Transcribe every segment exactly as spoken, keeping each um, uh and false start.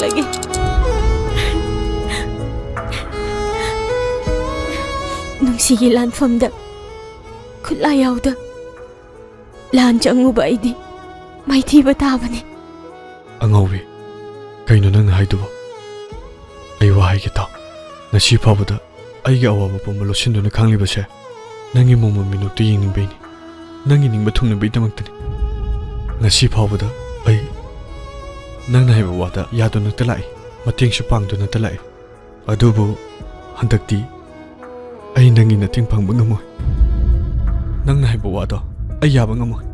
ꯇꯒꯤ ꯅꯨꯡꯁꯤꯒꯤ ꯂꯥꯟꯐꯝꯗ ꯈꯨꯠꯂꯥꯏ ꯌꯥꯎꯗ ꯂꯥꯟ ꯆꯪꯉꯨꯕ ꯑꯩꯗꯤ ꯃꯥꯏꯊꯤꯕ ꯇꯥꯕꯅꯤ꯫ ꯑꯉꯥꯎꯕꯤ, ꯀꯩꯅꯣ ꯅꯪꯅ ꯍꯥꯏꯗꯨꯕꯣ? ꯑꯩ ꯋꯥ ꯍꯥꯏꯒꯦ ꯇꯥꯎ꯫ ꯉꯁꯤ ꯐꯥꯎꯕꯗ ꯑꯩꯒꯤ ꯑꯋꯥꯕ ꯄꯨꯝꯕ ꯂꯣꯠꯁꯤꯟꯗꯨꯅ ꯈꯥꯡꯂꯤꯕꯁꯦ ꯅꯪꯒꯤ ꯃꯣꯃꯣꯟ ꯃꯤꯅꯣꯛꯇꯨ ꯌꯦꯡꯅꯤꯡꯕꯩꯅꯤ, ꯅꯪꯒꯤ ꯅꯤꯡꯕ ꯊꯨꯡꯅꯕꯒꯤꯗꯃꯛꯇꯅꯤ꯫ ꯉꯁꯤ ꯐꯥꯎꯕꯗ ꯑꯩ ꯅꯪꯅ ꯍꯥꯏꯕ ꯋꯥꯗ ꯌꯥꯗꯨꯅꯇ ꯂꯥꯛꯏ, ꯃꯇꯦꯡꯁꯨ ꯄꯥꯡꯗꯨꯅꯇ ꯂꯥꯛꯏ꯫ ꯑꯗꯨꯕꯨ ꯍꯟꯗꯛꯇꯤ ꯑꯩ ꯅꯪꯒꯤ ꯃꯇꯦꯡ ꯄꯥꯡꯕ ꯉꯝꯃꯣꯏ꯫ ꯅꯪꯅ ꯍꯥꯏꯕ ꯋꯥꯗꯣ ꯑꯩ ꯌꯥꯕ ꯉꯝꯃꯣꯏ꯫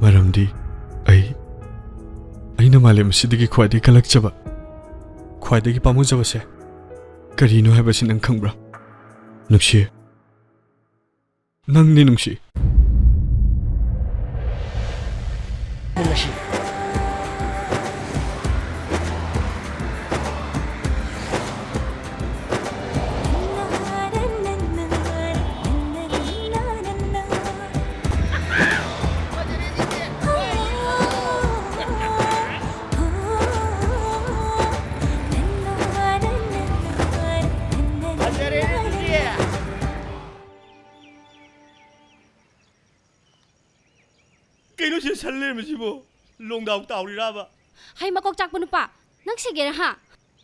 ꯃꯔꯝꯗꯤ ꯑꯩ, ꯑꯩꯅ ꯃꯥꯂꯦꯝ ꯑꯁꯤꯗꯒꯤ ꯈ꯭ꯋꯥꯏꯗꯒꯤ ꯀꯜꯂꯛꯆꯕ, ꯈ꯭ꯋꯥꯏꯗꯒꯤ ꯄꯥꯝꯃꯨꯖꯕꯁꯦ ꯀꯔꯤꯅꯣ ꯍꯥꯏꯕꯁꯤ ꯅꯪ ꯈꯪꯕ꯭ꯔꯥ? ꯅꯨꯡꯁꯤ, ꯅꯪꯅꯤ ꯅꯨꯡꯁꯤ꯫ ꯅꯨꯡꯁꯤ꯫ ꯀꯩꯅꯣ ꯁꯤ ꯁꯟ ꯂꯩꯔꯝꯃꯤꯁꯤꯕꯣ? ꯂꯣꯡꯗꯥꯎ ꯇꯥꯎꯔꯤꯔꯕ? ꯍꯩ ꯃꯀꯣꯛ ꯆꯥꯛꯄ ꯅꯨꯄꯥ, ꯅꯪ ꯁꯤꯒꯦꯔꯥ ꯍꯥ?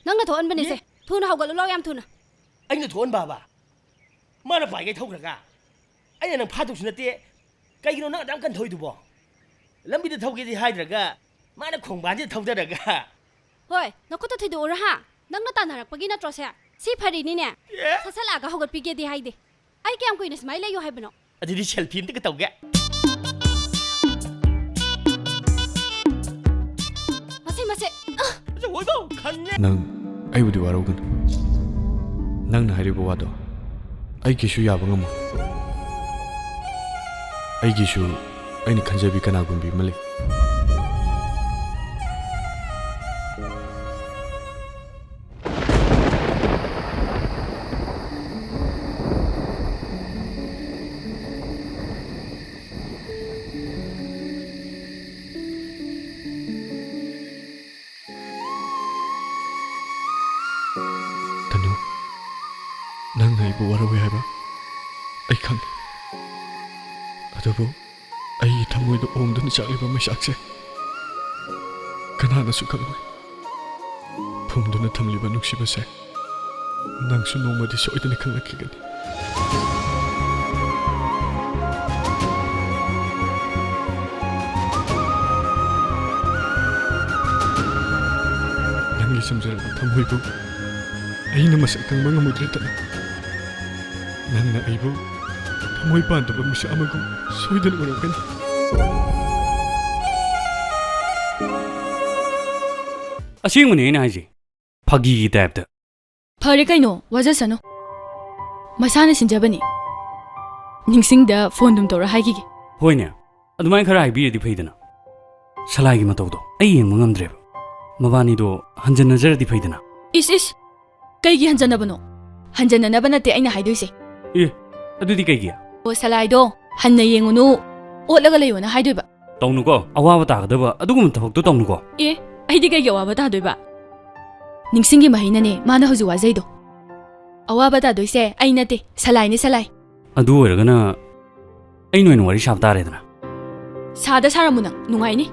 ꯅꯪꯅ ꯊꯣꯛꯍꯟꯕꯅꯦꯁꯦ꯫ ꯏ? ꯊꯨꯅ ꯍꯧꯒꯠꯂꯨ ꯂꯥꯎ, ꯌꯥꯝ ꯊꯨꯅ꯫ ꯑꯩꯅ ꯊꯣꯛꯍꯟꯕꯕ? ꯃꯥꯅ ꯄꯥꯏꯒꯩ ꯊꯧꯈ꯭ꯔꯒ? ꯑꯩꯅ ꯅꯪ ꯐꯥꯗꯧꯁꯨ ꯅꯠꯇꯦ꯫ ꯀꯩꯒꯤꯅꯣ ꯅꯪ ꯑꯗꯥꯝ ꯀꯟ ꯊꯧꯏꯗꯨꯕꯣ? ꯂꯝꯕꯤꯗ ꯊꯧꯒꯦꯗꯤ ꯍꯥꯏꯗ꯭ꯔꯒ ꯃꯥꯅ ꯈꯣꯡꯕꯥꯟꯁꯤꯗ ꯊꯧꯗꯔꯒ꯫ ꯍꯣꯏ, ꯅꯈꯨꯠꯇ ꯊꯤꯗꯣꯛꯎꯔ ꯍꯥ? ꯅꯪꯅ ꯇꯥꯟꯅꯔꯛꯄꯒꯤ ꯅꯠꯇ꯭ꯔꯣ ꯁꯦ? ꯁꯤ ꯐꯔꯤꯅꯤꯅꯦ꯫ ꯑꯦ? ꯁꯠ ꯁꯠ ꯂꯥꯛꯑꯒ ꯍꯧꯒꯠꯄꯤꯒꯦꯗꯤ ꯍꯥꯏꯗꯦ꯫ ꯑꯩ ꯀꯌꯥꯝ ꯀꯨꯏꯅ ꯁꯨꯃꯥꯏꯅ ꯂꯩꯌꯣ ꯍꯥꯏꯕꯅꯣ? ꯑꯗꯨꯗꯤ ꯁꯦꯜꯐꯤ ꯑꯝꯇꯒ ꯇꯧꯒꯦ꯫ ꯃꯁꯤ, ꯃꯁꯤ꯫ ꯑ! ꯅꯪ ꯑꯩꯕꯨꯗꯤ ꯋꯥꯔꯧꯒꯅꯨ꯫ ꯅꯪꯅ ꯍꯥꯏꯔꯤꯕ ꯋꯥꯗꯣ ꯑꯩꯒꯤꯁꯨ ꯌꯥꯕ ꯉꯝꯃꯣꯏ꯫ ꯑꯩꯒꯤꯁꯨ ꯑꯩꯅ ꯈꯟꯖꯕꯤ ꯀꯅꯥꯒꯨꯝꯕꯤ ꯑꯃ ꯂꯩ꯫ ꯑꯩꯕꯨ ꯋꯥꯔꯧꯏ ꯍꯥꯏꯕ ꯑꯩ ꯈꯪꯏ꯫ ꯑꯗꯨꯕꯨ ꯑꯩꯒꯤ ꯊꯃꯣꯏꯗ ꯑꯣꯝꯗꯨꯅ ꯆꯥꯛꯂꯤꯕ ꯃꯩꯁꯥꯛꯁꯦ ꯀꯅꯥꯅꯁꯨ ꯈꯪꯂꯣꯏ꯫ ꯐꯨꯝꯗꯨꯅ ꯊꯝꯂꯤꯕ ꯅꯨꯡꯁꯤꯕꯁꯦ ꯅꯪꯁꯨ ꯅꯣꯡꯃꯗꯤ ꯁꯣꯏꯗꯅ ꯈꯪꯂꯛꯈꯤꯒꯅꯤ꯫ ꯅꯪꯒꯤ ꯆꯝꯖꯔꯕ ꯊꯃꯣꯏꯕꯨ ꯑꯩꯅ ꯃꯁꯛ ꯈꯪꯕ ꯉꯝꯃꯨꯗ꯭ꯔꯦꯗꯅ꯫ ꯅꯪꯅ ꯑꯩꯕꯨ ꯊꯃꯣꯏ ꯄꯥꯟꯗꯕ ꯃꯤꯁꯛ ꯑꯃꯒꯨꯝ ꯁꯣꯏꯗꯅ ꯎꯔꯝꯒꯅꯤ꯫ ꯑꯁꯦꯡꯕꯅꯦ ꯑꯩꯅ ꯍꯥꯏꯁꯦ, ꯐꯥꯒꯤꯒꯤ ꯇꯥꯏꯞꯇ꯫ ꯐꯔꯦ ꯀꯩꯅꯣ, ꯋꯥꯖꯁꯅꯨ꯫ ꯃꯁꯥꯅ ꯁꯤꯟꯖꯕꯅꯤ꯫ ꯅꯤꯡꯁꯤꯡꯗ ꯐꯣꯟ ꯑꯗꯨꯝ ꯇꯧꯔ ꯍꯥꯏꯈꯤꯒꯦ꯫ ꯍꯣꯏꯅꯦ, ꯑꯗꯨꯃꯥꯏꯅ ꯈꯔ ꯍꯥꯏꯕꯤꯔꯗꯤ ꯐꯩꯗꯅ꯫ ꯁꯂꯥꯏꯒꯤ ꯃꯇꯧꯗꯣ ꯑꯩ ꯌꯦꯡꯕ ꯉꯝꯗ꯭ꯔꯦꯕ꯫ ꯃꯕꯥꯅꯤꯗꯣ ꯍꯟꯖꯟꯅꯖꯔꯗꯤ ꯐꯩꯗꯅ꯫ ꯏꯁ ꯏꯁ, ꯀꯩꯒꯤ ꯍꯟꯖꯟꯅꯕꯅꯣ? ꯍꯟꯖꯟꯅꯅꯕ ꯅꯠꯇꯦ ꯑꯩꯅ ꯍꯥꯏꯗꯣꯏꯁꯦ꯫ ꯑꯦ, ꯑꯗꯨꯗꯤ ꯀꯩꯒꯤ? ꯑꯣ, ꯁꯂꯥꯏꯗꯣ ꯍꯟꯅ ꯌꯦꯡꯉꯨꯅꯨ, ꯑꯣꯠꯂꯒ ꯂꯩꯌꯣꯅ ꯍꯥꯏꯗꯣꯏꯕ꯫ ꯇꯧꯅꯨꯀꯣ, ꯑꯋꯥꯕ ꯇꯥꯒꯗꯕ ꯑꯗꯨꯒꯨꯝꯕ ꯊꯕꯛꯇꯣ ꯇꯧꯅꯨꯀꯣ꯫ ꯑꯦ, ꯑꯩꯗꯤ ꯀꯩꯒꯤ ꯑꯋꯥꯕ ꯇꯥꯗꯣꯏꯕ? ꯅꯤꯡꯁꯤꯡꯒꯤ ꯃꯍꯩꯅꯅꯦ ꯃꯥꯅ ꯍꯧꯖꯤꯛ ꯋꯥꯖꯩꯗꯣ꯫ ꯑꯋꯥꯕ ꯇꯥꯗꯣꯏꯁꯦ ꯑꯩ ꯅꯠꯇꯦ, ꯁꯂꯥꯏꯅꯦ, ꯁꯂꯥꯏ꯫ ꯑꯗꯨ ꯑꯣꯏꯔꯒꯅ ꯑꯩꯅ ꯑꯣꯏꯅ ꯋꯥꯔꯤ ꯁꯥꯕ ꯇꯥꯔꯦꯗꯅ꯫ ꯁꯥꯗ ꯁꯥꯔꯝꯃꯨ ꯅꯪ, ꯅꯨꯡꯉꯥꯏꯅꯤ꯫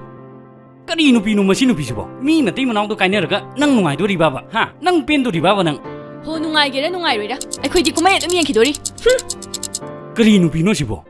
ꯀꯔꯤ ꯅꯨꯄꯤꯅꯣ ꯃꯁꯤ ꯅꯨꯄꯤꯁꯤꯕꯣ? ꯃꯤ ꯃꯇꯩ ꯃꯅꯥꯎꯗꯣ ꯀꯥꯏꯅꯔꯒ ꯅꯪ ꯅꯨꯡꯉꯥꯏꯗꯣꯔꯤꯕꯕ? ꯍꯥ? ꯅꯪ ꯄꯦꯟꯗꯣꯔꯤꯕꯕ ꯅꯪ? ꯍꯣ, ꯅꯨꯡꯉꯥꯏꯒꯦꯔꯥ ꯅꯨꯡꯉꯥꯏꯔꯣꯏꯔꯥ, ꯑꯩꯈꯣꯏꯗꯤ ꯀꯨꯝꯍꯩ ꯑꯗꯨꯝ ꯌꯦꯡꯈꯤꯗꯣꯔꯤ꯫ ꯍꯨꯝ! ꯀꯔꯤ ꯅꯨꯄꯤꯅꯣ ꯁꯤꯕꯣ?